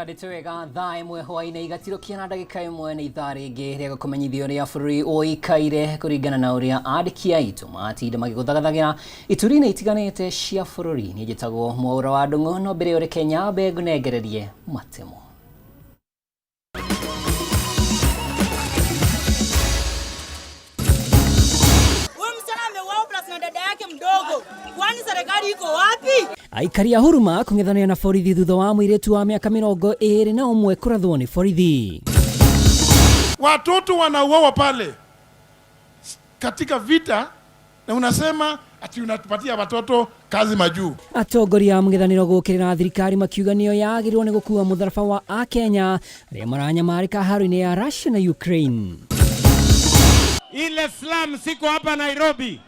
Wĩhandĩte wega thaa ĩmwe hwaĩ-inĩ igatirũkia na ndagĩka ĩmwe nĩ ithaa rĩngĩ rĩa gũkũmenyithia ũrĩa bũrũri ũikaire kũringana na ũrĩa andĩki aitũ matinda magĩgũthagathagĩra ituri-inĩ itiganĩte cia bũrũri. Niĩ njĩtagwo Mwaũra wa Ndung'u, no mbere ũreke nyambe ngũnengererie matemo. Huyu msichana ameuawa plus na dada yake mdogo. Kwani serikali iko wapi? Aikari a Huruma kũng'ethanĩra na borithi thutha wa mũirĩtu wa mĩaka 21 kũrathwo nĩ borithi. Watoto wanauawa pale katika vita na unasema ati unatupatia watoto kazi majuu. Atongoria a mũng'ethanĩro gũkĩrĩra thirikari makiuga nĩyo yagĩrĩirwo nĩ gũkua mũtharaba wa akenya arĩa maranyamarĩka haro-inĩ ya Russia na Ukraine. Ile slum siko hapa Nairobi,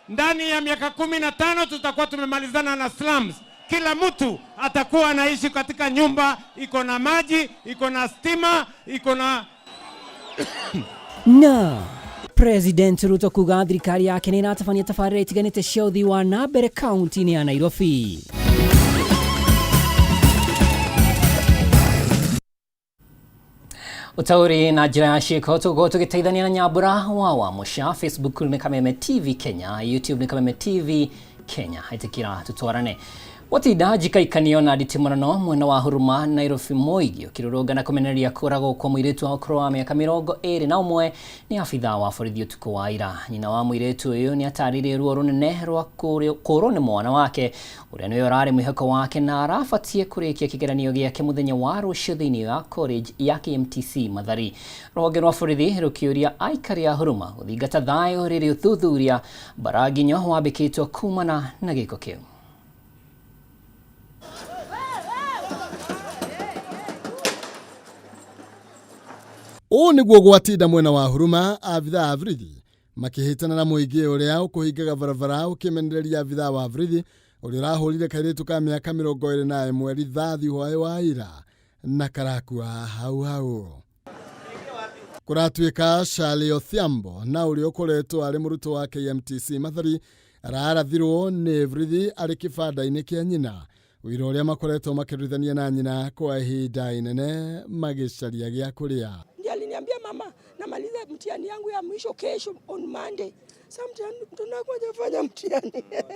ndani ya miaka 15 tutakuwa tumemalizana na slums. Kila mtu atakuwa anaishi katika nyumba iko na maji, iko na stima, iko na Na President Ruto kuga thirikari yake nĩ ĩratabania tabarĩra itiganĩte cia ũthii wa na mbere kaunti-inĩ ya Nairobi. Ũtaũri na njĩra ya ciĩko tũgũkorwo tũgĩteithania na Nyambura wa Wamũca. Facebook nĩ Kameme TV Kenya, YouTube nĩ Kameme TV Kenya. Ĩtĩkĩra tũtwarane. Watinda njikaikanio na nditimũrano mwena wa Huruma Nairobi mũingĩ ũkĩrũrũngana kũmenereria kũragwo kwa mũirĩtu wa ũkũrũ wa mĩaka 21 nĩ abithaa wa borithi ũtukũ wa ira. Nyina wa mũirĩtu ũyũ nĩ atarĩirie ruo rũnene rwa kũũrwo nĩ mwana wake ũrĩa nĩwe ũrarĩ mwĩhoko wake na arabatiĩ kũrĩkia kĩgeranio gĩake mũthenya wa rũciũ thĩinĩ wa college ya KMTC Mathari. Rũhonge rwa borithi rũkĩũria aikari a Huruma gũthingata thayũ rĩrĩ ũthuthuria mbaranginyo wambĩkĩtwo kumana na gĩko kĩu. Ũũ nĩguo gwatinda mwena wa Huruma abithaa a borithi makĩhĩtana na mũingĩ ũrĩa ũkũhingaga barabara ũkĩmenereria abithaa wa borithi ũrĩa ũrahũrire kairĩtu ka mĩaka 21 rithathi hwaĩ wa ira na karakua hau hau. Kũratuĩka Charlie Odhiambo na ũrĩa ũkoretwo arĩ mũrutwo wa KMTC Mathari ararathirwo nĩ borithi arĩ kĩbanda-inĩ kĩa nyina wĩra ũrĩa makoretwo makĩrutithania na nyina kwa ihinda inene magĩcaria gĩa kũrĩa. Ndiye aliniambia mama, namaliza mtihani yangu ya mwisho kesho on Monday. Sasa mtihani mtoto hajafanya mtihani.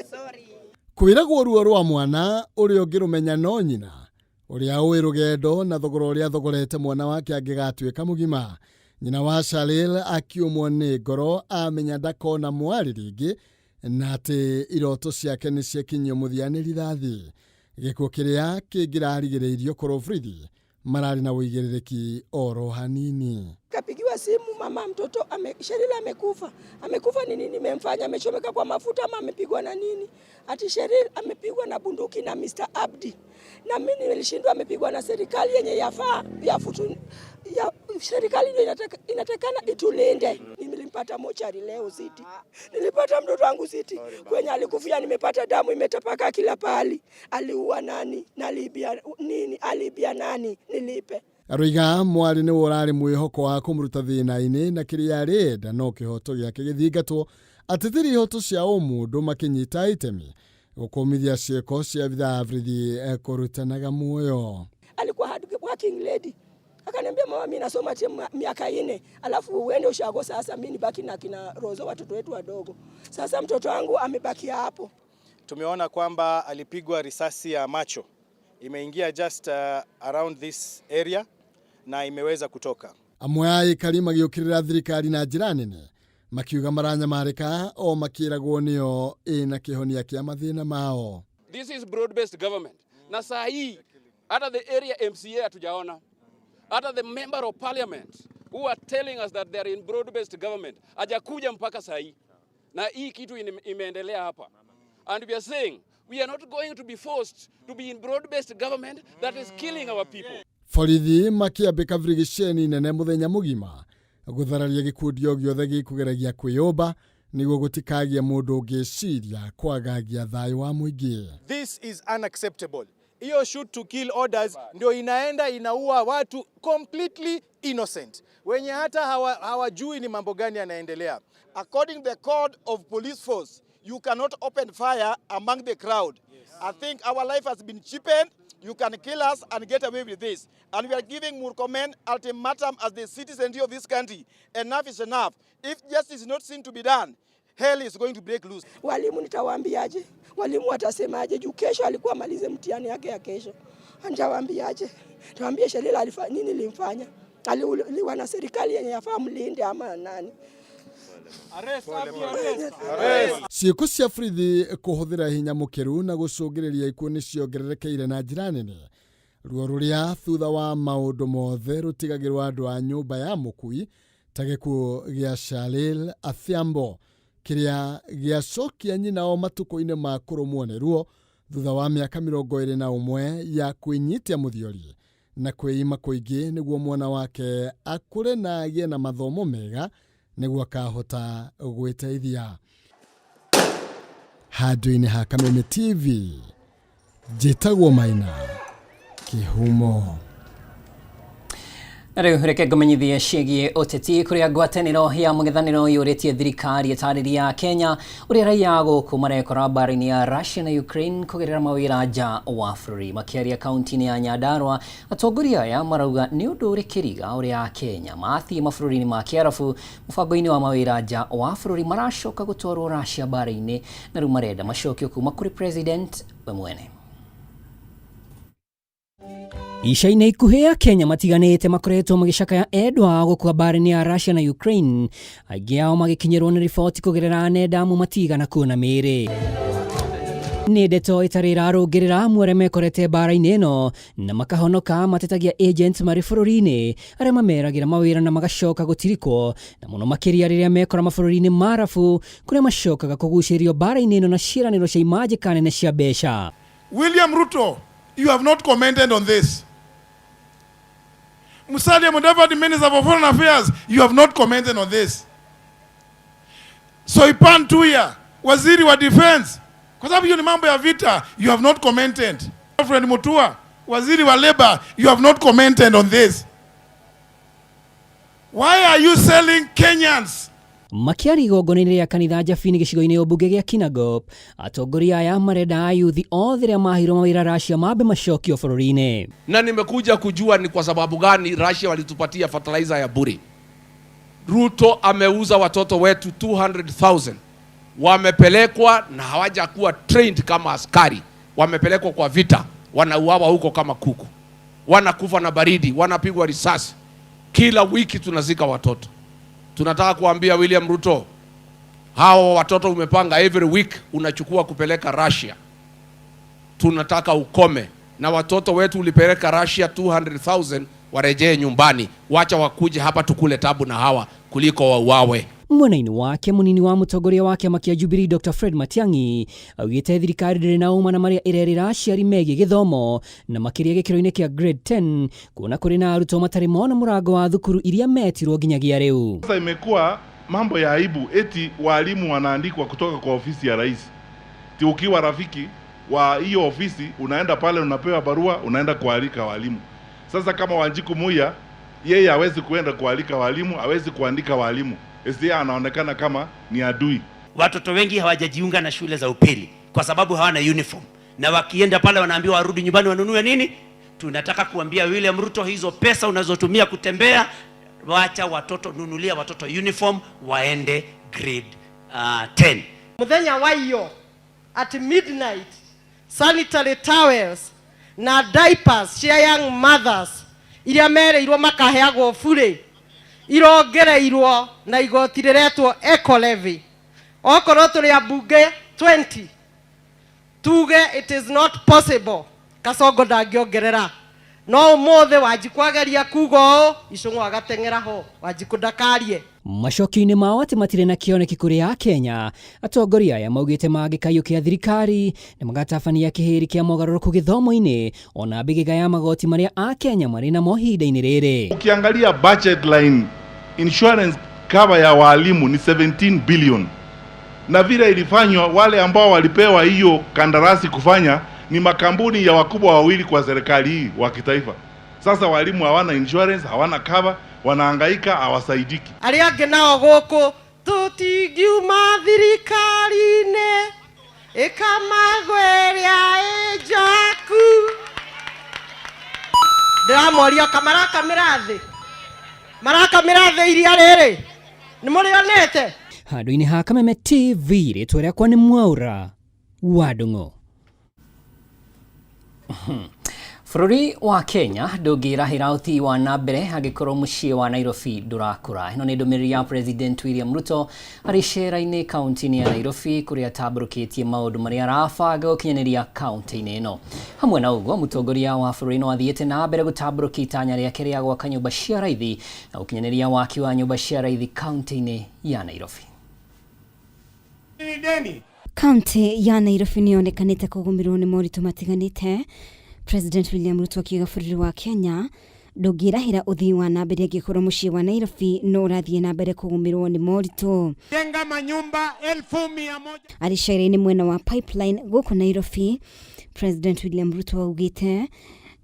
Sorry. Kwĩragwo ruo rwa mwana ũrĩa ũngĩrũmenya no nyina ũrĩa ũĩ rũgendo na thogora ũrĩa athogorete mwana wake angĩgatuĩka mũgima. Nyina wa Shalil akiumwo nĩ ngoro amenya ndakona mwarĩ rĩngĩ na atĩ iroto ciake nĩ ciakinyio mũthia nĩ rithathi. Gĩkuũ kĩrĩa kĩngĩrarigĩrĩirio korwo borithi mararĩ na ũigĩrĩrĩki oro hanini. Kapigiwa simu, mama mtoto Sherila amekufa. Amekufa ni nini imemfanya? Amechomeka kwa mafuta ama amepigwa na nini? Ati Sheril amepigwa na bunduki na Mr. Abdi. Na mimi nilishindwa, amepigwa na serikali yenye yafaa ya futu, ya serikali ndio inatakana itulinde. Nilimpata mochari leo City. Nilipata mtoto wangu City. Kwenye alikufia nimepata damu imetapaka kila pahali. Aliua nani? Nalibia nini? Alibia nani? Nilipe. Aroiga mwarĩ nĩwe ũrarĩ mwĩhoko wa kũmũruta thĩna-inĩ na kĩrĩa arenda no kĩhoto gĩake gĩthingatwo ateteri ihoto cia ũmũndũ makĩnyita itemi gũkũmithia ciĩko cia abithaa a borithi kũrutanaga muoyo. Alikuwa hard working lady. Akaniambia mama, mimi nasoma miaka 4, alafu uende ushago sasa, mimi nibaki na kina Rozo watoto wetu wadogo. Sasa mtoto wangu amebaki hapo. Tumeona kwamba alipigwa risasi ya macho. Imeingia just around this area na imeweza kutoka. Amwe a aikari magĩũkĩrĩra thirikari na njĩra nene makiuga maranyamarĩka o makĩragwo nĩo ĩna kĩhonia kĩa mathĩna mao. This is broad-based government. Na saa hii hata the area MCA hatujaona. Hata the member of parliament who are telling us that they are in broad-based government hajakuja mpaka saa hii. Na hii kitu imeendelea hapa. And we are saying we are not going to be forced to be in broad-based government that is killing our people. Borithi makĩambĩka birigiceni nene mũthenya mũgima gũthararia gĩkundi o gĩothe gĩkũgeragia kwĩyũmba nĩguo gũtikagie mũndũ ũngĩciria kwagagia thayũ wa mũingĩ. This is unacceptable. Hiyo shoot to kill orders ndio inaenda inaua watu completely innocent wenye hata hawajui ni mambo gani yanaendelea. According to the code of police force, you cannot open fire among the crowd. Yes. I think our life has been cheapened. You can kill us and get away with this. And we are giving Murkomen ultimatum as the citizenry of this country. Enough is enough. If justice is not seen to be done, hell is going to break loose. Walimu nitawaambiaje? Walimu watasemaje? Juu kesho alikuwa amalize mtihani yake ya kesho. Nitawaambiaje? Nitawaambia Sherila alifanya nini, limfanya aliuliwa na serikali yenye yafaa mlinde ama nani? Ciĩko cia borithi kũhũthĩra hinya mũkĩru na gũcũngĩrĩria ikuũ nĩ ciongererekeire na njĩra nene. Ruo rũrĩa thutha wa maũndũ mothe rũtigagĩrwo andũ a nyũmba ya mũkui ta gĩkuũ gĩa Shalil Athiambo kĩrĩa gĩacokia nyina o matukũ-inĩ ma kũrũmwo nĩ ruo thutha wa mĩaka 21 ya kwĩnyitia mũthiori na kwĩima kũingĩ nĩguo mwana wake akũre na agĩe na mathomo mega nĩguo akahota gwĩteithia. Handũ-inĩ ha Kameme TV, njĩtagwo Maina Kĩhumo. Na rĩu reke ngũmenyithie ciĩgiĩ ũteti kũrĩa ngwatanĩro ya mũng'ethanĩro yũrĩtie thirikari ĩtarĩria Kenya ũrĩa raia gũkũ marekora mbara-inĩ ya Russia na Ukraine kũgerera mawĩra nja wa bũrũri. Makĩaria kaunti-inĩ ya Nyandarua, atongoria aya marauga nĩ ũndũ ũrĩ kĩriga ũrĩa Akenya mathiĩ mabũrũri-inĩ ma Kĩarabu mũbango-inĩ wa mawĩra nja wa bũrũri maracoka gũtwarwo Russia mbara-inĩ na rĩu marenda macokio kuma kũrĩ president we mwene. Ica-inĩ ikuhĩ Akenya matiganĩte makoretwo magĩcakaya endwa ao gũkua mbara-inĩ ya Russia na Ukraine, aingĩ ao magĩkinyĩrwo nĩ riboti kũgerera nenda amwe matigana kuona mĩĩrĩ. Nĩ ndeto ĩtarĩ ĩrarũngĩrĩra amwe arĩa mekorete mbara-inĩ ĩno na makahonoka matetagia agents marĩ bũrũri-inĩ arĩa mameragĩra mawĩra na magacoka gũtirikwo, na mũno makĩria rĩrĩa mekora mabũrũri-inĩ ma Arabu kũrĩa macokaga kũgucĩrĩrio mbara-inĩ ĩno na ciĩranĩro cia imanjĩka nene cia mbeca. William Ruto, you have not commented on this. Musalia Mudavadi, Minister for Foreign Affairs, you have not commented on this. Soipan Tuya, Waziri wa Defense, kwa sababu hiyo ni mambo ya vita, you have not commented. Alfred Mutua, Waziri wa Labor, you have not commented on this. Why are you selling Kenyans? Makĩaria igongona-inĩ rĩa kanitha Jabini gĩcigo-inĩ ũmbunge gĩa Kinangop, atongoria aya marenda ayuthi othe arĩa maheirwo mawĩra Russia mambe macokio bũrũri-inĩ. Na nimekuja kujua ni kwa sababu gani Russia walitupatia fertilizer ya bure. Ruto ameuza watoto wetu 200,000 wamepelekwa na hawajakuwa trained kama askari, wamepelekwa kwa vita, wanauawa huko kama kuku, wanakufa na baridi, wanapigwa risasi. Kila wiki tunazika watoto. Tunataka kuambia William Ruto, hawa watoto umepanga every week unachukua kupeleka Russia, tunataka ukome na watoto wetu. Ulipeleka Russia 200,000 warejee nyumbani, wacha wakuje hapa tukule tabu na hawa kuliko wauawe. Mwena-inĩ wake mũnini wa mũtongoria wa kĩama kĩa Jubilee Dr Fred Matiang'i augĩte thirikari ndĩrĩ na ũma na marĩa ĩrerĩra aciari megiĩ gĩthomo na makĩria gĩkĩro-inĩ kĩa grade 10 kuona kũrĩ na arutwo matarĩ mona mũrango wa thukuru iria metirwo nginyagia rĩu. Sasa imekuwa mambo ya aibu eti walimu wanaandikwa kutoka kwa ofisi ya rais. Ti ukiwa rafiki wa hiyo ofisi unaenda pale unapewa barua unaenda kualika walimu. Sasa kama Wanjiku Muya yeye hawezi kuenda kualika walimu, hawezi kuandika walimu. SDA anaonekana kama ni adui. Watoto wengi hawajajiunga na shule za upili kwa sababu hawana uniform, na wakienda pale wanaambiwa warudi nyumbani wanunue nini. Tunataka kuambia William Ruto, hizo pesa unazotumia kutembea, wacha watoto, nunulia watoto uniform waende grade 10. Muthenya wa iyo at midnight sanitary towels na diapers cia young mothers iria mereirwo makaheagwo bure irongereirwo na igoti rĩretwo eco levy. Okorwo tũrĩ ambunge 20 tuge it is not possible, Kasongo ndangĩongerera, no ũmũthĩ Wanjikũ ageria kuga ũũ, Icũng'wa agateng'era ho, Wanjikũ ndakarie. Macokio-inĩ mao atĩ matirĩ na kĩoneki kũrĩ Akenya, atongoria aya maugĩte mangĩkaiyũkia thirikari nĩ magatabania kĩhĩri kĩa mogarũrũku gĩthomo-inĩ ona mbĩgĩga ya magoti marĩa Akenya marĩ namo ihinda-inĩ rĩrĩ. Ukiangalia budget line insurance cover ya walimu ni 17 billion, na vile ilifanywa, wale ambao walipewa hiyo kandarasi kufanya ni makampuni ya wakubwa wawili kwa serikali hii wa kitaifa. Sasa walimu hawana insurance, hawana cover, wanahangaika, hawasaidiki. Arĩa angĩ nao gũkũ tũtingiuma thirikari-inĩ ĩkamagweria ĩ njaku. Ndĩramoria kamarakamĩra thĩ. Marakamĩra thĩ iria rĩrĩ. Nĩ mũrĩonete? Handũ-inĩ ha Kameme TV, rĩtwa rĩakwa nĩ Mwaura wa Ndung'u. Bũrũri wa Kenya ndũngĩrahĩra ũthii wa na mbere angĩkorwo mũciĩ wa Nairobi ndũrakũra. Ĩno nĩ ndũmĩrĩri ya President William Ruto arĩ cera-inĩ kaunti-inĩ ya Nairobi kũrĩa atambũrũkĩtie maũndũ marĩa arabanga gũkinyanĩria kaunti-inĩ ĩno. Hamwe na ũguo, mũtongoria wa bũrũri no athiĩte na mbere gũtambũrũkia itanya rĩake rĩa gwaka nyũmba cia raithi na gũkinyanĩria waki wa nyũmba cia raithi kaunti-inĩ ya Nairobi. Kaunti ya Nairobi nĩ yonekanĩte kũgũmĩrwo nĩ moritũ matiganĩte. President William Ruto akiuga bũrũri wa Kenya ndũngĩrahĩra ũthii wa na mbere angĩkorwo mũciĩ wa Nairobi no ũrathiĩ na mbere kũgũmĩrwo nĩ moritũ. Jenga manyumba 100,000. Arĩ cera-inĩ mwena wa Pipeline gũkũ Nairobi, President William Ruto augĩte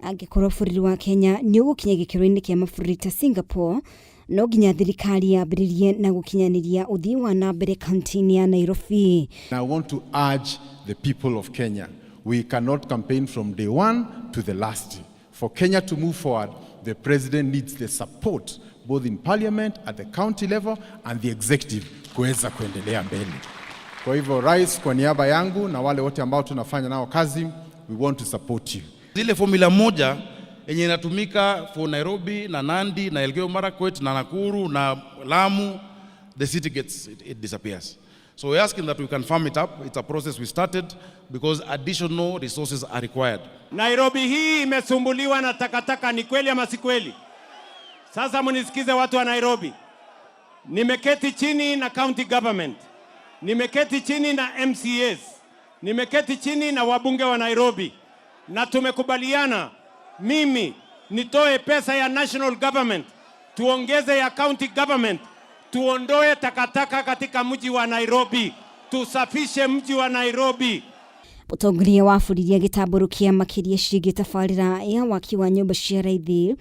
angĩkorwo bũrũri wa Kenya nĩ ũgũkinya gĩkĩro-inĩ kĩa mabũrũri ta Singapore, no nginya thirikari yambĩrĩrie na gũkinyanĩria ũthii wa na mbere kaunti-inĩ ya Nairobi. I want to urge the people of Kenya, we cannot campaign from day one to the last. For Kenya to move forward, the president needs the support both in parliament, at the county level and the executive kuweza kuendelea mbele. Kwa hivyo rais, kwa niaba yangu na wale wote ambao tunafanya nao kazi, we want to support you. Zile formula moja yenye inatumika for Nairobi na Nandi na Elgeyo Marakwet na Nakuru na Lamu, the city gets it disappears. So we're asking that we can farm it up. It's a process we started because additional resources are required. Nairobi hii imesumbuliwa na takataka, ni kweli ama si kweli? Sasa mnisikize watu wa Nairobi. Nimeketi chini na county government, nimeketi chini na MCAs, nimeketi chini na wabunge wa Nairobi, na tumekubaliana mimi nitoe pesa ya national government, tuongeze ya county government, tuondoe takataka katika mji wa Nairobi, tusafishe mji wa Nairobi. Mũtongoria wa bũrũri agĩtambũrũkia makĩria ciĩgiĩ tabarĩra ya waki wa nyũmba cia raithi,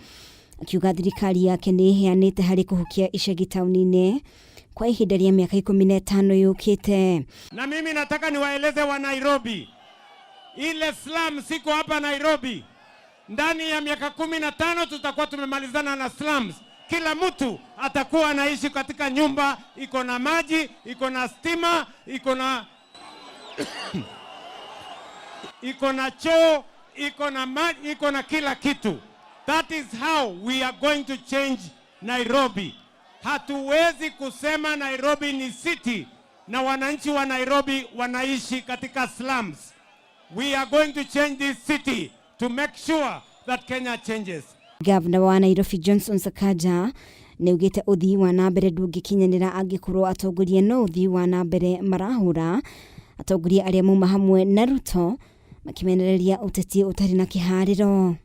akiuga thirikari yake nĩ ĩheanĩte harĩ kũhukia icagi taũni-inĩ kwa ihinda rĩa miaka 15 yũkĩte. Na mimi nataka niwaeleze wa Nairobi, ile slum siko hapa Nairobi, ndani ya miaka 15 tutakuwa tumemalizana na slums. Kila mtu atakuwa anaishi katika nyumba iko na maji, iko na stima, iko na iko na choo, iko na maji, iko na kila kitu. That is how we are going to change Nairobi. Hatuwezi kusema Nairobi ni city na wananchi wa Nairobi wanaishi katika slums. We are going to change this city to make sure that Kenya changes. Gavana wa Nairobi Johnson Sakaja nĩaugĩte ũthii wa na mbere ndũngĩkinyanĩra angĩkorwo atongoria no ũthii wa na mbere marahũra. Atongoria arĩa mauma hamwe na Ruto makĩmenereria ũteti ũtarĩ na kĩharĩro.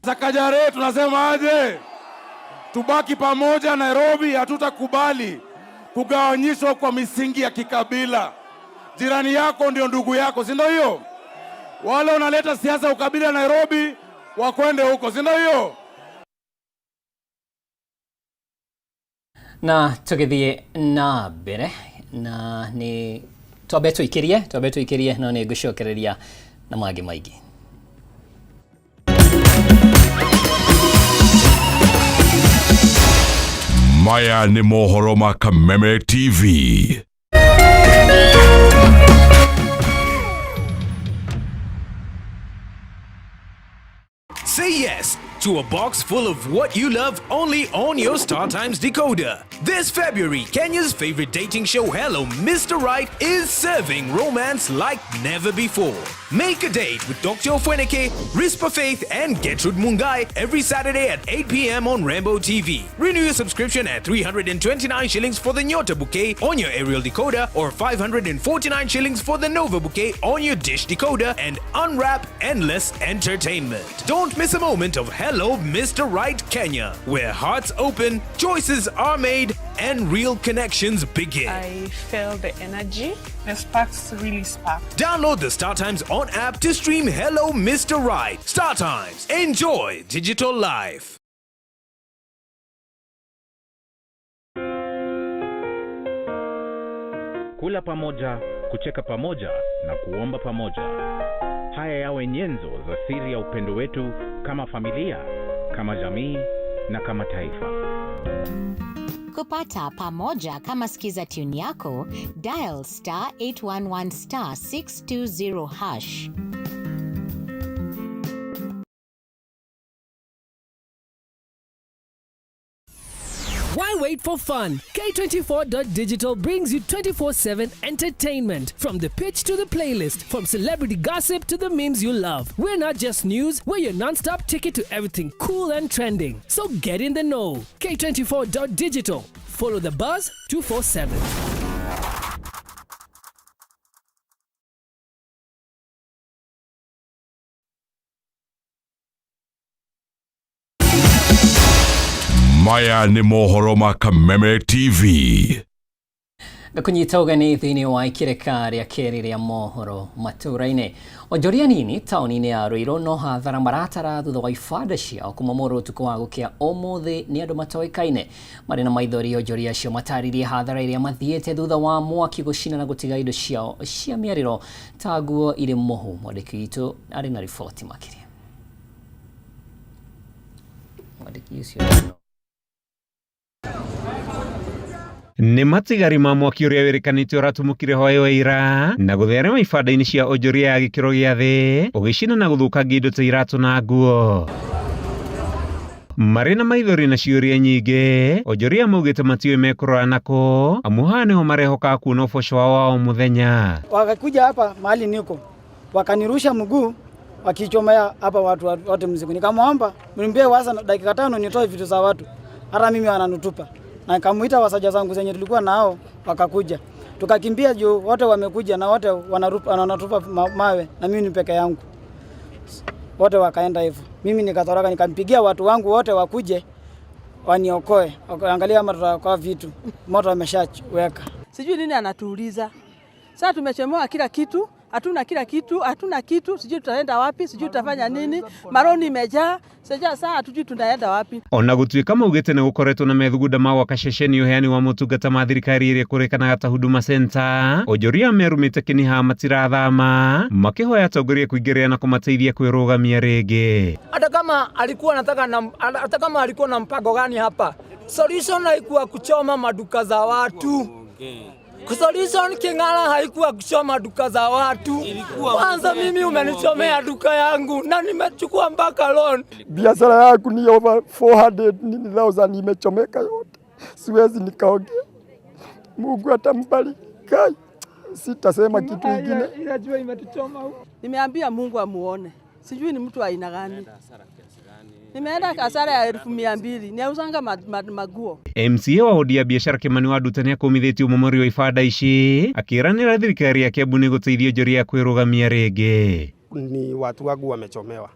Sakaja, tunasema aje? Tubaki pamoja Nairobi, hatutakubali kugawanyishwa kwa misingi ya kikabila. Jirani yako ndio ndugu yako, si ndio hiyo? Wale wanaleta siasa ukabila Nairobi wakwende huko, si ndio hiyo? Na tũgĩthiĩ na mbere na nĩ twambe tũikĩrie no nĩ ngũcokereria na mangĩ maingĩ. Maya nĩ mohoro ma Kameme TV. Say yes to a box full of what you love only on your StarTimes decoder. This February, Kenya's favorite dating show Hello Mr. Right is serving romance like never before. Make a date with Dr. Ofweneke, Rispa Faith and Gertrude Mungai every Saturday at 8 p.m. on Rambo TV. Renew your subscription at 329 shillings for the Nyota bouquet on your aerial decoder or 549 shillings for the Nova bouquet on your dish decoder and unwrap endless entertainment. Don't miss a moment of Hello Mr. Right Kenya, where hearts open, choices are made, and real connections begin. I feel the energy. The sparks really spark. Download the StarTimes On app to stream Hello Mr. Right. StarTimes. Enjoy digital life. Kula pamoja, kucheka pamoja na kuomba pamoja. Haya yawe nyenzo za siri ya upendo wetu kama familia. Kama jamii na kama taifa. Kupata pamoja kama skiza tune yako, dial star 811 star 620 hash. Why wait for fun? K24.digital brings you 24/7 entertainment. From the pitch to the playlist, from celebrity gossip to the memes you love. We're not just news, we're your non-stop ticket to everything cool and trending. So get in the know. K24.digital. Follow the buzz 247. Maya nĩ mohoro ma Kameme TV. Ngakunyita ũgeni thĩinĩ wa ikĩrĩka rĩa kerĩ rĩa mohoro matũra-inĩ. Onjoria nini taũni-inĩ ya Ruiru no hathara maratara thutha wa ibanda ciao kũmomorwo ũtukũ wa gũkĩa ũmũthĩ nĩ andũ matoĩkaine. Marĩ na maithori onjoria acio matarĩrie hathara ĩrĩa mathiĩte thutha wa mwaki gũcina na gũtiga indo ciao cia mĩarĩro ta nguo irĩ mũhu. Mwandĩki witũ arĩ na riboti makĩria. Mwandĩki ũcio Nĩ matigari ma mwaki ũrĩa wĩrĩkanĩte ũratumũkire hwaĩ wa ira na gũtherema ibanda-inĩ cia onjoria ya gĩkĩro gĩa thĩ ũgĩcina na gũthũkangia indo ta iratũ na nguo. Marĩ na maithori na ciũria nyingĩ, onjoria maugĩte matiũĩ mekũrora nako amu haha nĩho marehokaga kuona ũboco wao wa o mũthenya. Wakakuja hapa mahali niko, wakanirusha mguu, wakichomea hapa watu wote mzigo. Nikamwomba mnipe wasa dakika 5 nitoe vitu za watu, hata mimi wananitupa. Na nikamuita wasaja zangu zenye tulikuwa nao, wakakuja, tukakimbia juu wote wamekuja na wote wanatupa mawe na mimi ni peke yangu, wote wakaenda hivyo. Mimi nikatoroka, nikampigia watu wangu wote wakuje waniokoe, wakaangalia kama tutaokoa vitu, moto ameshaweka. Sijui nini anatuuliza. Sasa tumechomoa kila kitu, hatuna kila kitu, hatuna kitu, sijui tutaenda wapi, sijui tutafanya nini. Maroni imejaa, sasa hatujui tunaenda wapi. Ona gũtuĩka maugĩte nĩ gũkoretwo na methugunda ma gwaka ceceni ũheani wa motungata ma thirikari ĩrĩa ĩkũrĩkanaga ta Huduma Center, onjoria merumĩte kĩniha matirathama makĩhoya atongoria kũingĩrĩra na kũmateithia kwĩrũgamia rĩngĩ. Hata kama alikuwa anataka na, hata kama alikuwa na mpango gani hapa, solution haikuwa kuchoma maduka za watu. Solution King'ara haikuwa kuchoma duka za watu. Kwanza mimi umenichomea duka yangu na nimechukua mpaka loan. Biashara yangu ni over 400,000 imechomeka yote, siwezi nikaongea. Mungu atambariki. Sitasema kitu kingine. Inajua imetuchoma huko. Nimeambia Mungu amuone, sijui ni mtu aina gani. Nimeenda hasara ya 200,000, niauzanga maguo. MCA wa wodi ya biashara Kimani wa Nduta nĩakũmithĩtie ũmomori wa ibanda ici akĩranĩra thirikari ya Kiambu nĩ gũteithia onjoria kwĩrũgamia rĩngĩ. Ni watu wangu wamechomewa,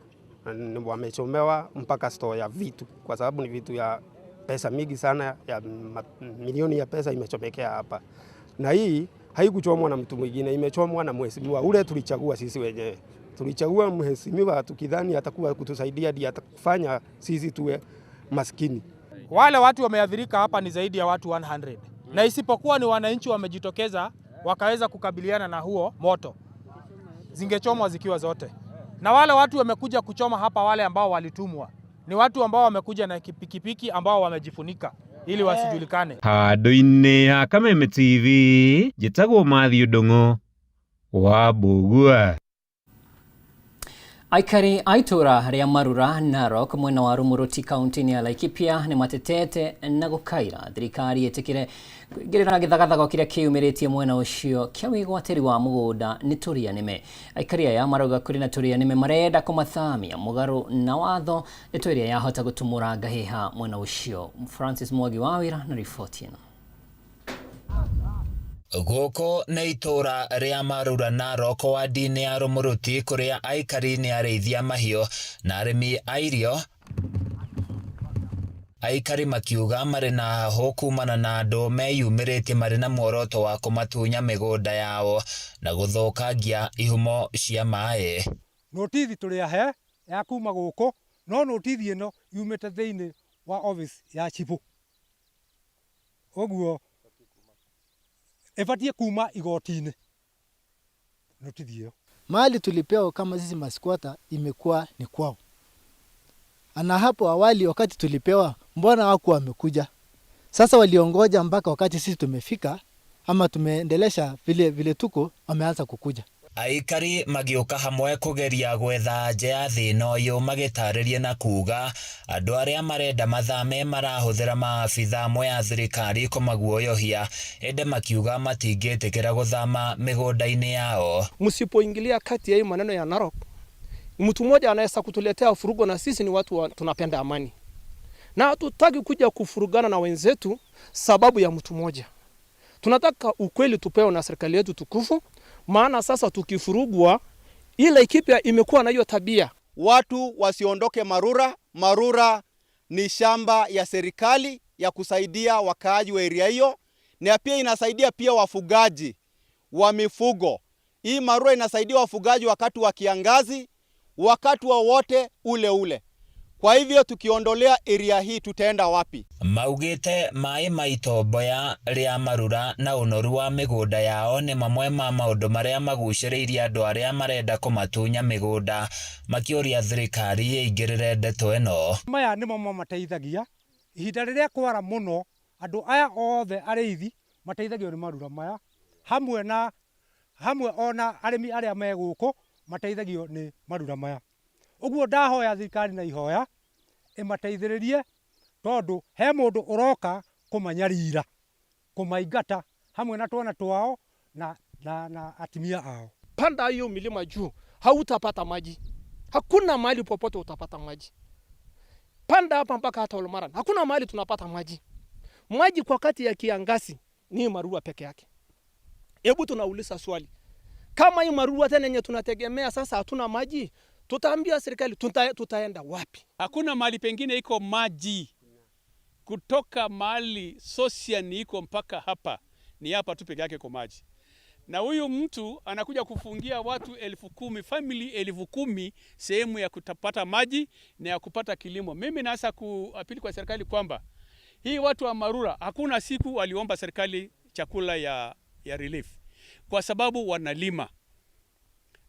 wamechomewa mpaka store ya vitu, kwa sababu ni vitu ya pesa mingi sana, ya milioni ya pesa imechomekea hapa, na hii haikuchomwa na mtu mwingine, imechomwa na mheshimiwa ule tulichagua sisi wenyewe. Tulichagua mheshimiwa tukidhani atakuwa kutusaidia, ndiye atakufanya sisi tuwe maskini. Wale watu wameathirika hapa ni zaidi ya watu 100, na isipokuwa ni wananchi wamejitokeza wakaweza kukabiliana na huo moto, zingechomwa zikiwa zote. Na wale watu wamekuja kuchoma hapa, wale ambao walitumwa ni watu ambao wamekuja na pikipiki ambao wamejifunika ili wasijulikane. Handũ-inĩ ha Kameme TV njĩtagwo Matthew Ndung'u wa Mbũgua. Aikari a itũra rĩa Marura Narok mwena wa Rumuruti kaunti-inĩ ya Laikipia nĩ matetete na gũkaira thirikari ĩtĩkĩre kũingĩrĩra gĩthagathago kĩrĩa kĩyumĩrĩtie mwena ũcio kĩa wĩgwatĩri wa mũgũnda nĩ tũrĩa nĩme. Aikari aya marauga kũrĩ na tũrĩa nĩme marenda kũmathamia mũgarũ na watho nĩtũ ĩrĩa yahota gũtumũra ngahĩha mwena ũcio. Francis Mwangi wa wĩra na riboti ĩno. Gũkũ nĩ itũũra rĩa Marura Narok wadi-inĩ ya Rumuruti kũrĩa aikari nĩ arĩithia mahiũ na arĩmi a irio. Aikari makiuga marĩ na hahũ kumana na andũ meyumĩrĩtie marĩ na muoroto wa kũmatunya mĩgũnda yao na gũthũkangia ihumo cia maĩ. Notithi tũrĩ ahe ya kuma gũkũ, no notithi ĩno yumĩte thĩinĩ wa office ya chibũ, ũguo ĩbatiĩ kuma igoti-inĩ notithi ĩyo. Mali tulipewa kama sisi maskwata imekuwa ni kwao. Na hapo awali wakati tulipewa, mbona hawakuwa wamekuja? Sasa waliongoja mpaka wakati sisi tumefika ama tumeendelesha vile vile tuko, wameanza kukuja. Aikari magĩũka hamwe kũgeria gwetha nja ya thĩna ũyũ, magĩtarĩria na kuga andũ arĩa marenda mathame marahũthĩra maabitha amwe a thirikari kũmaguoyohia, ĩndĩ makiuga matingĩtĩkĩra gũthama mĩgũnda-inĩ yao. Msipoingilia kati ya hii maneno ya Narok, mtu mmoja anaweza kutuletea furugo, na sisi ni watu tunapenda amani na hatutaki kuja kufurugana na wenzetu sababu ya mtu mmoja. Tunataka ukweli tupewe na serikali yetu tukufu, maana sasa tukifurugwa, ile Laikipia imekuwa na hiyo tabia. Watu wasiondoke Marura. Marura ni shamba ya serikali ya kusaidia wakaaji wa area hiyo, na pia inasaidia pia wafugaji wa mifugo. Hii Marura inasaidia wafugaji wakati wa kiangazi, wakati wowote ule ule. Kwa hivyo tukiondolea area hii tutaenda wapi? Maugĩte maĩ ma itomboya rĩa Marura na ũnoru wa mĩgũnda yao nĩ mamwe ma maũndũ marĩa magucĩrĩirie andũ arĩa marenda kũmatunya mĩgũnda, makĩũria thirikari ĩingĩrĩre ndeto ĩno. Maya nĩmo mamateithagia ihinda rĩrĩa kwara mũno, andũ aya othe arĩithi mateithagio nĩ marura maya, hamwe na hamwe ona arĩmi arĩa me gũkũ mateithagio nĩ marura maya. Ũguo ndahoya thirikari na ihoya ĩmateithĩrĩrie, tondũ he mũndũ ũroka kũmanyarira, kũmaingata hamwe na twana twao na atimia ao. Panda hiyo milima juu, hautapata maji. Hakuna mahali popote utapata maji. Panda hapa mpaka hata Olmaran, hakuna mahali tunapata maji. Maji kwa wakati ya kiangazi ni Marua peke yake. Hebu tunauliza swali, kama hii Marua tena yenye tunategemea sasa hatuna maji, tutaambia serikali tutaenda wapi? Hakuna mahali pengine iko maji kutoka mahali Sosian iko mpaka hapa, ni hapa tu peke yake iko maji. Na huyu mtu anakuja kufungia watu 10,000, family 10,000 sehemu ya kutapata maji na ya kupata kilimo. Mimi naasa kuapili kwa serikali kwamba hii watu wa Marura hakuna siku waliomba serikali chakula ya relief, kwa sababu wanalima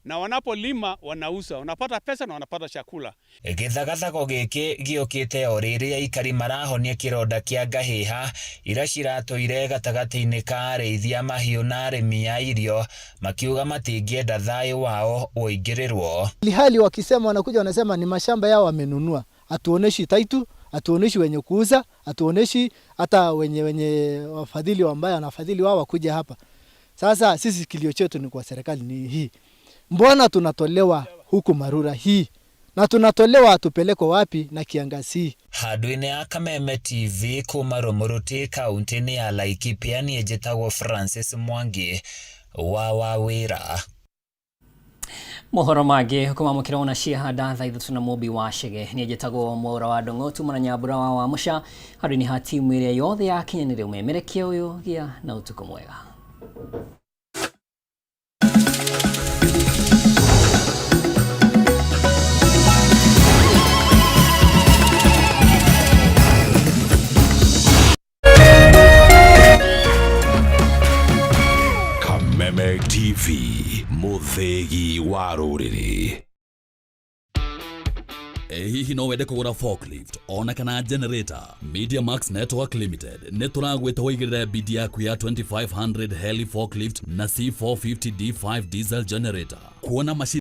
na wanapolima wanauza, wanapata pesa na wanapata chakula. Gĩthagathago gĩkĩ gĩũkĩte o rĩrĩa aikari marahonia kĩronda kĩa ngahĩha ira ciratũire gatagatĩ-inĩ ka arĩithi a mahiũ na arĩmi a irio, makiuga matingĩenda thayũ wao ũingĩrĩrwo. Ilhali wakisema wanakuja wanasema ni mashamba yao wamenunua, hatuoneshi title, hatuoneshi wenye kuuza, hatuoneshi hata wenye wafadhili ambao wanafadhili wao wakuja hapa. Sasa sisi kilio chetu ni kwa serikali ni hii. Mbona tunatolewa huku Marura hii? Na tunatolewa tupeleko wapi na kiangazi? Handũ-inĩ ya Kameme TV kuma Rumuruti kaunti-inĩ ya Laikipia niĩ njĩtagwo Francis Mwangi wa Wawĩra. Mohoro mangĩ kumamũkĩra ona ciahanda thaa 3 na Mũmbi wa Chege. Niĩ njĩtagwo Mwaura wa Ndung'u, tuma na Nyambura wa Wamũca handũ-inĩ ha timu ĩrĩa yothe yakinyanĩire ũmemerekia ũyũ. Gĩa na ũtukũ mwega. Kameme TV, mũthĩgi wa rũrĩrĩ. Hihi no wende kũgũra forklift ona kana generator? Media Max Network Limited nĩ tũragwĩta ũigĩrĩre bidi yaku ya 2500 heli forklift na C450 D5 diesel generator. Kuona macini